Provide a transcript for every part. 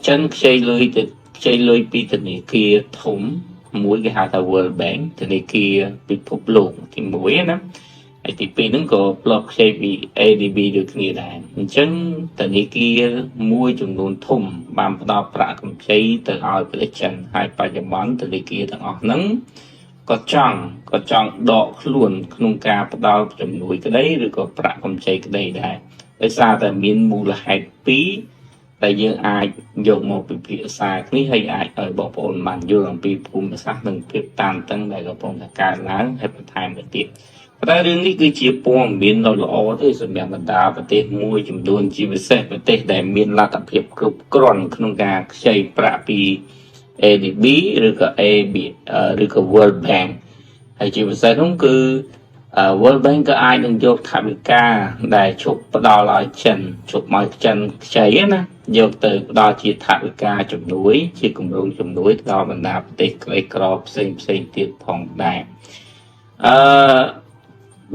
ចិនខ្ចីលុយទៅខ្ចីលុយពីធនាគារធំមួយគេហៅថា World Bank ធនាគារពិភពលោកទី1ណាហើយទី2ហ្នឹងក៏ធ្លាប់ខ្ចីពី ADB ដូចគ្នាដែរអញ្ចឹងធនាគារមួយចំនួនធំបានផ្ដល់ប្រាក់កម្ចីទៅឲ្យប្រទេសចិនហើយបច្ចុប្បន្នធនាគារទាំងអស់ហ្នឹងក៏ចង់ដកខ្លួនក្នុងការផ្ដល់ជំនួយក្តីឬក៏ប្រាក់កម្ចីក្តីដែរដោយសារតែមានមូលហេតុពីរដែលយើងអាចយកមកពិភាក្សាគ្នាហើយអាចឲ្យបងប្អូនបានយល់អំពីភូមិសាស្ត្រនិងភាពតានតឹងដែលកំពុងតែកើតឡើងហើយបន្ថែមទៅទៀតប៉ុន្តែរឿងនេះគឺជាព័ត៌មានដ៏ល្អទេសម្រាប់បណ្ដាប្រទេសមួយចំនួនជាពិសេសប្រទេសដែលមានលទ្ធភាពគ្រប់គ្រាន់ក្នុងការខ្ចីប្រាក់ពី ADB ឬក៏ AB ឬក៏ World Bank ហើយជាពិសេសនោះគឺ World Bank ក៏អាចនឹងយកថវិកាដែលឈប់ផ្ដល់ឲ្យចិនឈប់មកចិនខ្ចីណាយកទៅផ្ដល់ជាថវិកាជំនួយ ជាគម្រោងជំនួយទៅដល់បណ្ដាប្រទេសក្រីក្រផ្សេងផ្សេងទៀតផងដែរអឺ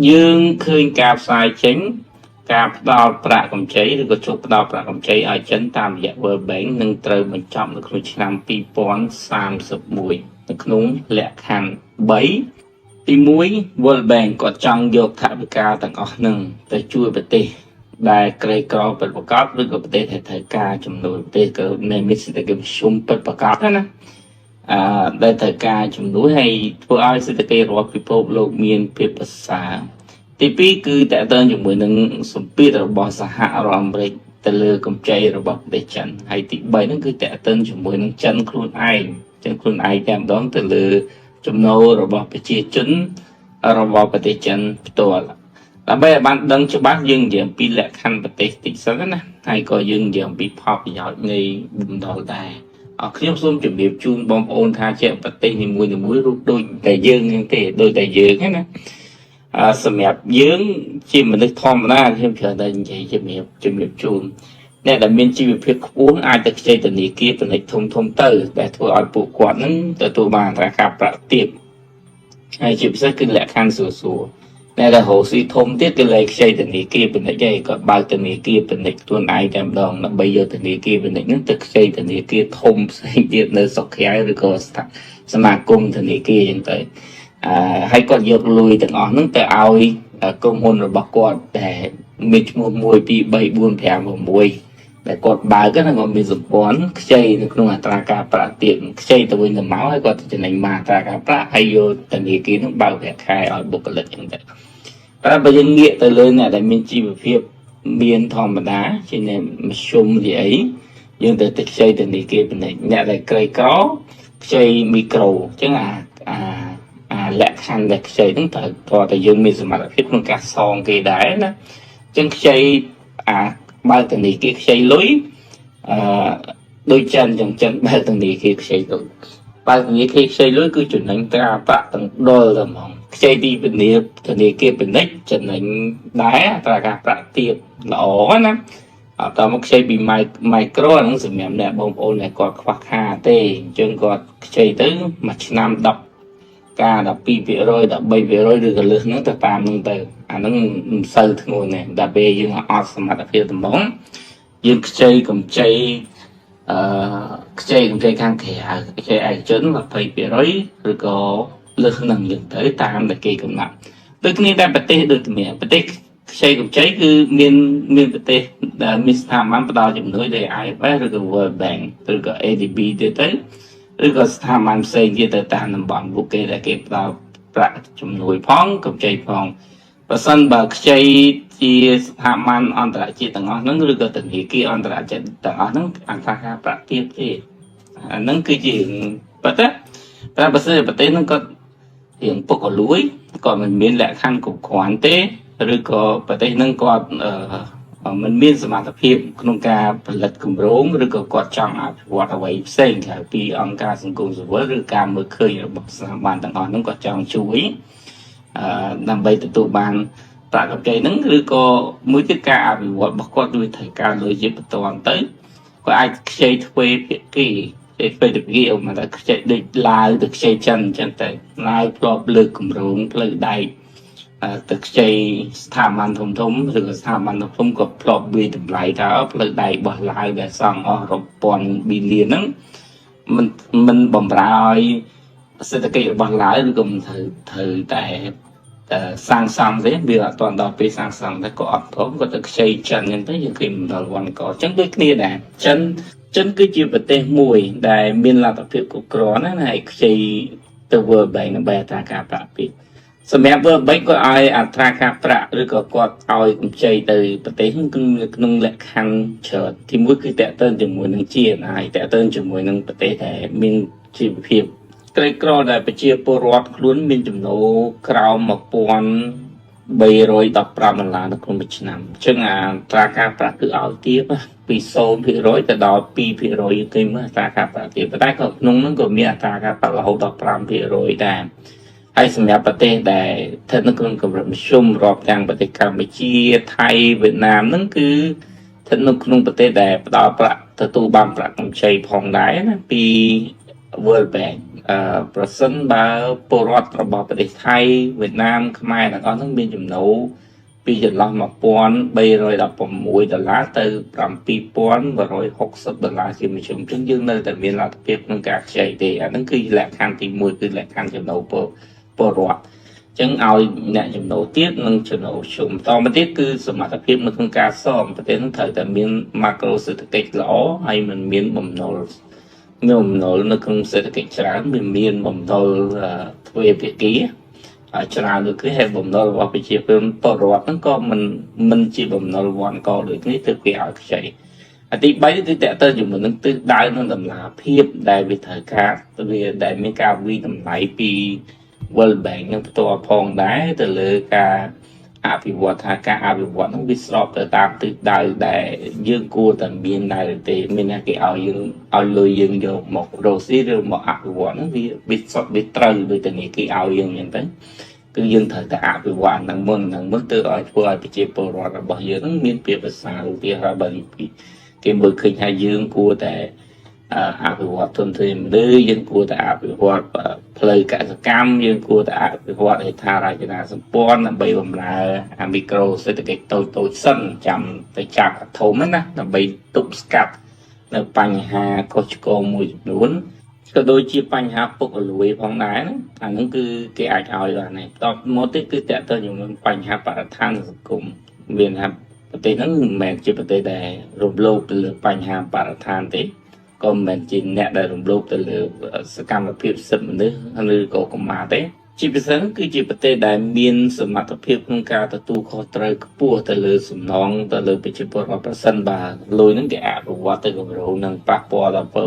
យើងឃើញការផ្សាយចេញការផ្ដល់ប្រាក់កម្ចីឬក៏ជប់ផ្ដល់ប្រាក់កម្ចីឲ្យចិនតាមរយៈ World Bank នឹងត្រូវបញ្ចប់នៅក្នុងឆ្នាំ2031នៅក្នុងលក្ខខណ្ឌ3ទី1 World Bank គាត់ចង់យកថវិកាទាំងអស់នឹងទៅជួយប្រទេសដែលក្រីក្រពិតប្រាកដឬក៏ប្រទេសដែលត្រូវការជំនួយប្រទេសក៏មានសេដ្ឋកិច្ចមធ្យមពិតប្រាកដណាអឺដែលត្រូវការជំនួយហើយធ្វើឲ្យសេដ្ឋកិច្ចរបស់ពិភពលោកមានភាពប្រសើរទី2គឺតកតងជាមួយនឹងសម្ពាធរបស់សហរដ្ឋអាមេរិកទៅលើកម្ចីរបស់ប្រទេសចិនហើយទី3ហ្នឹងគឺតកតងជាមួយនឹងចិនខ្លួនឯងចិនខ្លួនឯងតែម្ដងទៅលើចំណូលរបស់ប្រជាជនរបស់ប្រទេសចិនផ្ទាល់ដើម្បីឲ្យបានដឹងច្បាស់យើងនិយាយអំពីលក្ខខណ្ឌប្រទេសតិចសិនណាហើយក៏យើងនិយាយអំពីផលប្រយោជន៍នៃបំណុលដែរអរខ្ញុំសូមជម្រាបជូនបងប្អូនថាជាប្រទេសនីមួយៗរូបដូចតែយើងហ្នឹងទេដូចតែយើងហ្នឹងណាអឺសម្រាប់យើងជាមនុស្សធម្មតាខ្ញុំច្រើនតែនិយាយជំរាបជូនអ្នកដែលមានជីវភាពខ្ពស់អាចទៅខ្ចីធនាគារពាណិជ្ជធំធំទៅដែលធ្វើឲ្យពួកគាត់ហ្នឹងទទួលបានអត្រាការប្រាក់ទាបហើយជាពិសេសគឺលក្ខខណ្ឌស្រួលៗអ្នកដែលរកស៊ីធំទៀតគឺលែងខ្ចីធនាគារពាណិជ្ជឯងគាត់បើកធនាគារពាណិជ្ជខ្លួនឯងតែម្ដងដើម្បីយកធនាគារពាណិជ្ជហ្នឹងទៅខ្ចីធនាគារធំផ្សេងទៀតនៅស្រុកក្រៅឬក៏សមាគមធនាគារអញ្ចឹងទៅអឺហើយគាត់យកលុយទាំងអស់ហ្នឹងទៅឲ្យក្រុមហ៊ុនរបស់គាត់ដែលមានឈ្មោះ1 2 3 4 5 6ដែលគាត់បើកហ្នឹងគាត់មានសម្ព័ន្ធខ្ចីនៅក្នុងអត្រាការប្រាក់ទៀតខ្ចីទៅវិញទៅមកហើយគាត់ចំណេញមកអត្រាការប្រាក់ហើយយកធនាគារហ្នឹងបើកប្រាក់ខែឲ្យបុគ្គលិកអញ្ចឹងទៅតែបើយើងងាកទៅលើអ្នកដែលមានជីវភាពមានធម្មតាជាអ្នកមធ្យមជាអីយើងទៅទៅខ្ចីធនាគារពាណិជ្ជអ្នកដែលក្រីក្រខ្ចីមីក្រូអញ្ចឹងអាអាអាលក្ខខណ្ឌដែលខ្ចីហ្នឹងត្រូវតើតែយើងមានសមត្ថភាពក្នុងការសងគេដែរណាអញ្ចឹងខ្ចីអាបើកធនាគារខ្ចីលុយអឺដូចចិនចឹងចិនបើកធនាគារខ្ចីលុយបើកធនាគារខ្ចីលុយគឺចំណេញត្រាប្រាក់ទាំងដុលតែហ្មងខ្ចីទីពនាធនាគារពាណិជ្ជចំណេញដែរអត្រាការប្រាក់ទាបល្អណាអត់តមកខ្ចីពី micro អាហ្នឹងសម្រាប់អ្នកបងប្អូនដែលគាត់ខ្វះខាតទេអញ្ចឹងគាត់ខ្ចីទៅមួយឆ្នាំ10ការ12% 13%ឬក៏លើសហ្នឹងទៅតាមហ្នឹងទៅអាហ្នឹងមិនសូវធ្ងន់ទេដល់ពេលយើងអត់សមត្ថភាពដំបងយើងខ្ចីកម្ចីអឺខ្ចីកម្ចីខាងក្រៅខ្ចីឯកជន20%ឬក៏លើសហ្នឹងយើងទៅតាមដែលគេកំណត់ដូចគ្នាតែប្រទេសដូចគ្នាប្រទេសខ្ចីកម្ចីគឺមានមានប្រទេសដែលមានស្ថាប័នផ្ដល់ជំនួយដូច IMF ឬក៏ World Bank ឬក៏ ADB ទៀតទៅឬក៏ស្ថាប័នផ្សេងទៀតទៅតាមតំបន់ពួកគេដែលគេផ្ដល់ប្រាក់ជំនួយផងកម្ចីផងបើសិនបើខ្ចីជាស្ថាប័នអន្តរជាតិទាំងអស់ហ្នឹងឬក៏ធនាគារអន្តរជាតិទាំងអស់ហ្នឹងអត្រាការប្រាក់ទាបទេអាហ្នឹងគឺជារឿងប៉ុន្តែតែបើសិនជាប្រទេសហ្នឹងគាត់រៀងពុករលួយគាត់មិនមានលក្ខខណ្ឌគ្រប់គ្រាន់ទេឬក៏ប្រទេសហ្នឹងគាត់អឺមិនមានសមត្ថភាពក្នុងការផលិតគម្រោងឬក៏គាត់ចង់អភិវឌ្ឍអ្វីផ្សេងក្រៅពីអង្គការសង្គមស៊ីវិលឬការមើលឃើញរបស់ស្ថាប័នទាំងអស់ហ្នឹងគាត់ចង់ជួយអឺដើម្បីទទួលបានប្រាក់កម្ចីហ្នឹងឬក៏មួយទៀតការអភិវឌ្ឍរបស់គាត់វាត្រូវការលុយជាបន្ទាន់ទៅគាត់អាចខ្ចីទ្វេភាគីខ្ចីទ្វេភាគីអមថាខ្ចីដូចឡាវទៅខ្ចីចិនអញ្ចឹងទៅឡាវធ្លាប់លើកគម្រោងផ្លូវដែក ទៅខ្ចីស្ថាប័នធំធំឬក៏ស្ថាប័នធំធំក៏ធ្លាប់វាយតម្លៃថាផ្លូវដែករបស់ឡាវដែលសង់អស់រាប់ពាន់ billion ហ្នឹងមិនមិនបំរើឲ្យសេដ្ឋកិច្ចរបស់ឡាវឬក៏មិនត្រូវត្រូវតែសាងសង់ទេវាអត់ទាន់ដល់ពេលសាងសង់តែក៏អត់ព្រមក៏ទៅខ្ចីចិនអញ្ចឹងទៅយើងឃើញមណ្ឌលវ៉ាន់កអញ្ចឹងដូចគ្នាដែរចិនចិនគឺជាប្រទេសមួយដែលមានលទ្ធភាពគ្រប់គ្រាន់ណាហើយខ្ចីទៅ World Bank ដើម្បីអត្រាការប្រាក់ពីសម្រាប់ World Bank ក៏ឲ្យអត្រាការប្រាក់ឬក៏គាត់ឲ្យកម្ចីទៅប្រទេសហ្នឹងគឺក្នុងលក្ខខណ្ឌច្រើនទីមួយគឺតកតើជាមួយនឹង GNI តកតើជាមួយនឹងប្រទេសដែលមានជីវភាពក្រីក្រដែលប្រជាពលរដ្ឋខ្លួនមានចំណូលក្រោម1315ដុល្លារនៅក្នុងមួយឆ្នាំអញ្ចឹងអាត្រាការប្រាក់គឺឲ្យទាបពី0%ទៅដល់2%យើងឃើញមើលអត្រាការប្រាក់ទាបប៉ុន្តែក៏ក្នុងហ្នឹងក៏មានអត្រាការប្រាក់រហូតដល់5%ដែរហើយសម្រាប់ប្រទេសដែលស្ថិតនៅក្នុងកម្រិតមធ្យមរាប់ទាំងប្រទេសកម្ពុជាថៃវៀតណាមហ្នឹងគឺស្ថិតនៅក្នុងប្រទេសដែលផ្ដល់ប្រាក់ទទួលបានប្រាក់កម្ចីផងដែរណាពី World Bank ប្រសិនបើពលរដ្ឋរបស់ប្រទេសថៃវៀតណាមខ្មែរទាំងអស់ហ្នឹងមានចំណូលពីចន្លោះ1316ដុល្លារទៅ7160ដុល្លារជាមធ្យមអញ្ចឹងយើងនៅតែមានលទ្ធភាពក្នុងការខ្ចីទេអាហ្នឹងគឺលក្ខខណ្ឌទី1គឺលក្ខខណ្ឌចំណូលពលរដ្ឋចឹងឲ្យអ្នកចំណូលទៀតនិងចំណូលជុំតមកទៀតគឺសមត្ថភាពនៅក្នុងការសងប្រទេសនឹងត្រូវតែមានម៉ាក្រូសេដ្ឋកិច្ចល្អហើយមិនមានបំណុលមានបំណុលនៅក្នុងសេដ្ឋកិច្ចច្រើនវាមានបំណុលទ្វេភាគីច្រើនដូចគ្នាហើយបំណុលរបស់ប្រជាពលរដ្ឋហ្នឹងក៏មិនមិនជាបំណុលវ័នកដូចគ្នាទើបគេឲ្យខ្ចីអាទី3គឺតកតទៅជាមួយនឹងទិសដៅនិងតម្លាភាពដែលវាត្រូវការវាដែលមានការវិតម្លៃពី World Bank នឹងផ្ទាល់ផងដែរទៅលើការអភិវឌ្ឍថាការអភិវឌ្ឍហ្នឹងវាស្របទៅតាមទិសដៅដែលយើងគួរតែមានដែរទេមានតែគេឲ្យយើងឲ្យលុយយើងយកមករកស៊ីឬមកអភិវឌ្ឍហ្នឹងវាវាសុទ្ធវាត្រូវដូចតែនេះគេឲ្យយើងអញ្ចឹងទៅគឺយើងត្រូវតែអភិវឌ្ឍហ្នឹងមុនហ្នឹងមុនទៅឲ្យធ្វើឲ្យប្រជាពលរដ្ឋរបស់យើងហ្នឹងមានភាពប្រសើរឧទាហរណ៍បើគេមើលឃើញថាយើងគួរតែអភិវឌ្ឍធនធានមនុស្សយើងគួរតែអភិវឌ្ឍផ្លូវកសិកម្មយើងគួរតែអភិវឌ្ឍហេដ្ឋារចនាសម្ព័ន្ធដើម្បីបម្រើអាមីក្រូសេដ្ឋកិច្ចតូចតូចសិនចាំទៅចាប់អាធំហ្នឹងណាដើម្បីទប់ស្កាត់នៅបញ្ហាខុសឆ្គងមួយចំនួនក៏ដូចជាបញ្ហាពុករលួយផងដែរណាអាហ្នឹងគឺគេអាចឲ្យបានដែរតមកទៀតគឺតើតើជាមួយបញ្ហាបរិស្ថានសង្គមមានថាប្រទេសហ្នឹងមិនមែនជាប្រទេសដែលរំលោភទៅលើបញ្ហាបរិស្ថានទេក៏មិនមែនជាអ្នកដែលរំលោភទៅលើសកម្មភាពសិទ្ធិមនុស្សឬក៏កុមារទេជាពិសេសគឺជាប្រទេសដែលមានសមត្ថភាពក្នុងការទទួលខុសត្រូវខ្ពស់ទៅលើសំណងទៅលើប្រជាពលរដ្ឋប្រសិនបើលុយហ្នឹងគេអភិវឌ្ឍទៅគម្រោងនឹងប៉ះពាល់ដល់ព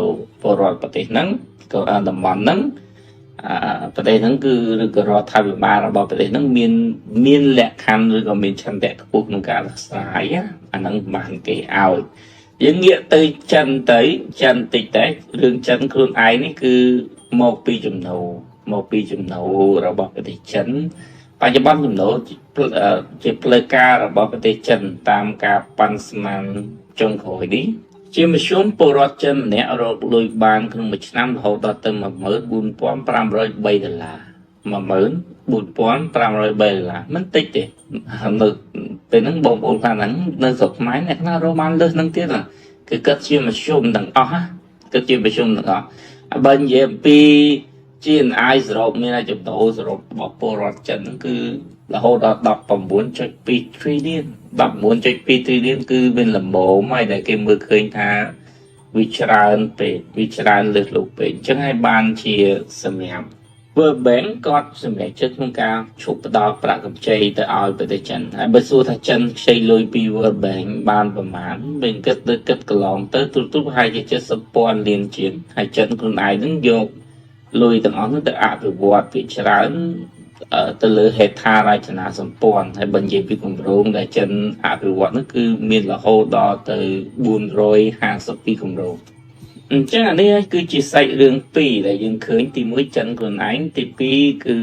លរដ្ឋប្រទេសហ្នឹងក៏តំបន់ហ្នឹងប្រទេសហ្នឹងគឺឬក៏រដ្ឋាភិបាលរបស់ប្រទេសហ្នឹងមានមានលក្ខខណ្ឌឬក៏មានឆន្ទៈខ្ពស់ក្នុងការដោះស្រាយអាហ្នឹងបានគេឲ្យយើងងាកទៅចិនទៅចិនតិចតែរឿងចិនខ្លួនឯងនេះគឺមកពីចំណូលមកពីចំណូលរបស់ប្រទេសចិនបច្ចុប្បន្នចំណូលជាផ្លូវការរបស់ប្រទេសចិនតាមការប៉ាន់ស្មានចុងក្រោយនេះជាមធ្យមពលរដ្ឋចិនម្នាក់រកលុយបានក្នុងមួយឆ្នាំរហូតដល់ទៅ14503ដុល្លារ14503ដុល្លារមិនតិចទេនៅពេលហ្នឹងបងប្អូនខ្លះហ្នឹងនៅស្រុកខ្មែរអ្នកខ្លះរកបានលើសហ្នឹងទៀតគឺគិតជាមធ្យមទាំងអស់គិតជាមធ្យមទាំងអស់បើនិយាយអំពី GNI សរុបមានចំណូលសរុបរបស់ពលរដ្ឋចិនហ្នឹងគឺរហូតដល់19.2 trillion 19.2 trillion គឺមានល្មមហើយដែលគេមើលឃើញថាវាច្រើនពេកវាច្រើនលើសលប់ពេកអញ្ចឹងហើយបានជាសម្រាប់ World Bank គាត់សម្រេចចិត្តក្នុងការឈប់ផ្ដល់ប្រាក់កម្ចីទៅឲ្យប្រទេសចិនហើយបើសួរថាចិនខ្ចីលុយពី World Bank បានប្រមាណវិញគិតទៅគិតកន្លងទៅទូទៅប្រហែលជា70ពាន់លានជាងហើយចិនខ្លួនឯងនឹងយកលុយទាំងអស់នោះទៅអភិវឌ្ឍពីច្រើនទៅលើហេដ្ឋារចនាសម្ព័ន្ធហើយបើនិយាយពីគម្រោងដែលចិនអភិវឌ្ឍនោះគឺមានរហូតដល់ទៅ452គម្រោងអញ្ចឹងអានេះគឺជាសាច់រឿងពីរដែលយើងឃើញទី1ចិនខ្លួនឯងទី2គឺ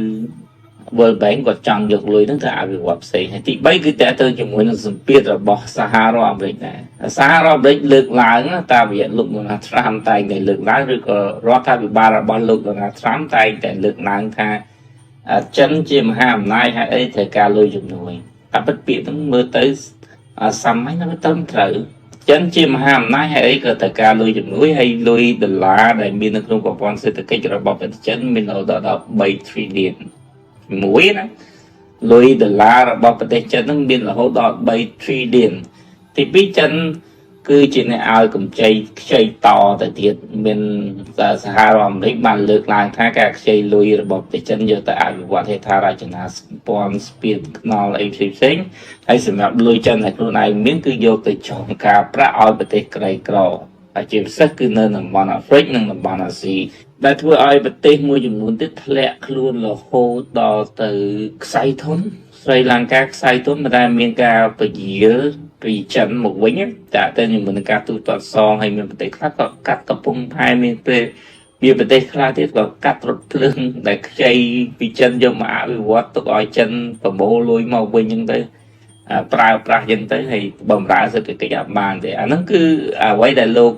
World Bank គាត់ចង់យកលុយហ្នឹងទៅអភិវឌ្ឍផ្សេងហើយទី3គឺតើទៅជាមួយនឹងសម្ពាធរបស់សហរដ្ឋអាមេរិកដែរសហរដ្ឋអាមេរិកលើកឡើងតាមរយៈលោក Donald Trump តែងតែលើកឡើងឬក៏រដ្ឋាភិបាលរបស់លោក Donald Trump តែងតែលើកឡើងថា ចិនជាមហាអំណាចហើយអីត្រូវការលុយជំនួយតែពិតពាក្យហ្នឹងមើលទៅសាមញ្ញតែត្រឹមត្រូវចិនជាមហាអំណាចហើយអីក៏ត្រូវការលុយជំនួយហើយលុយដុល្លារដែលមាននៅក្នុងប្រព័ន្ធសេដ្ឋកិច្ចរបស់ប្រទេសចិនមានរហូតដល់3 trillion មួយណាលុយដុល្លាររបស់ប្រទេសចិនហ្នឹងមានរហូតដល់3 trillion ទី2ចិនគឺជាអ្នកឲ្យកម្ចីខ្ចីតទៅទៀតមានសហរដ្ឋអាមេរិកបានលើកឡើងថាការខ្ចីលុយរបស់ប្រទេសចិនយកទៅអភិវឌ្ឍហេដ្ឋារចនាសម្ព័ន្ធស្ពានថ្នល់អីផ្សេងផ្សេងហើយសម្រាប់លុយចិនដែលខ្លួនឯងមានគឺយកទៅចងការប្រាក់ឲ្យប្រទេសក្រីក្រហើយជាពិសេសគឺនៅតំបន់អាហ្វ្រិកនិងតំបន់អាស៊ីដែលធ្វើឲ្យប្រទេសមួយចំនួនទៀតធ្លាក់ខ្លួនរហូតដល់ទៅខ្សែធនស្រីលង្កាខ្សែធនមិនដែលមានការពជាលពីចិនមកវិញតែទៅជាមួយនឹងការទូទាត់សងហើយមានប្រទេសខ្លះក៏កាត់កំពង់ផែមានពេលមានប្រទេសខ្លះទៀតក៏កាត់រថភ្លើងដែលខ្ចីពីចិនយកមកអភិវឌ្ឍទុកឲ្យចិនប្រមូលលុយមកវិញហ្នឹងទៅប្រើប្រាស់ចឹងទៅហើយបំរើសេដ្ឋកិច្ចអត់បានទេអាហ្នឹងគឺអ្វីដែលលោក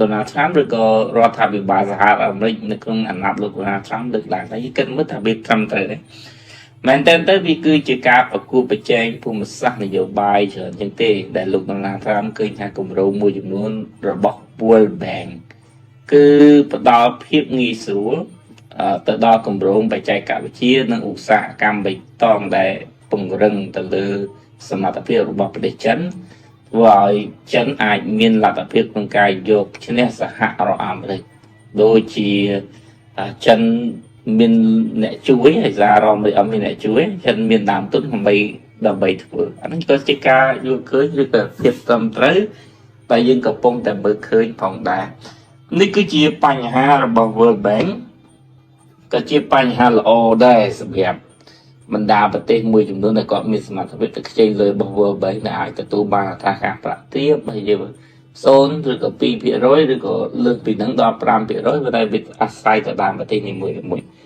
ដូណាល់ត្រាំឬក៏រដ្ឋាភិបាលសហរដ្ឋអាមេរិកនៅក្នុងអាណត្តិលោកដូណាល់ត្រាំលើកឡើងតែគិតមើលថាវាត្រឹមត្រូវទេមែនតើទៅវាគឺជាការប្រកួតប្រជែងភូមិសាស្ត្រនយោបាយច្រើនជាងទេដែលលោកដូណាល់ត្រាំឃើញថាគម្រោងមួយចំនួនរបស់ World Bank គឺផ្ដល់ភាពងាយស្រួលទៅដល់គម្រោងបច្ចេកវិទ្យានិងឧស្សាហកម្មបៃតងដែលពង្រឹងទៅលើសមត្ថភាពរបស់ប្រទេសចិនធ្វើឲ្យចិនអាចមានលទ្ធភាពក្នុងការយកឈ្នះសហរដ្ឋអាមេរិកដូចជាចិនមានអ្នកជួយហើយសហរដ្ឋអាមេរិកអត់មានអ្នកជួយចិនមានដើមទុនដើម្បីដើម្បីធ្វើអានេះក៏ជាការយល់ឃើញឬក៏ភាពត្រឹមត្រូវតែយើងកំពុងតែមើលឃើញផងដែរនេះគឺជាបញ្ហារបស់ World Bank ក៏ជាបញ្ហាល្អដែរសម្រាប់បណ្ដាប្រទេសមួយចំនួនដែលគាត់មានសមត្ថភាពទៅខ្ចីលុយរបស់ World Bank ដែលអាចទទួលបានអត្រាការប្រាក់ទាបហើយយើង0ឬក៏2%ឬក៏លើសពីនឹងដល់5%ប៉ុន្តែវាអាស្រ័យទៅតាមប្រទេសនីមួយៗ។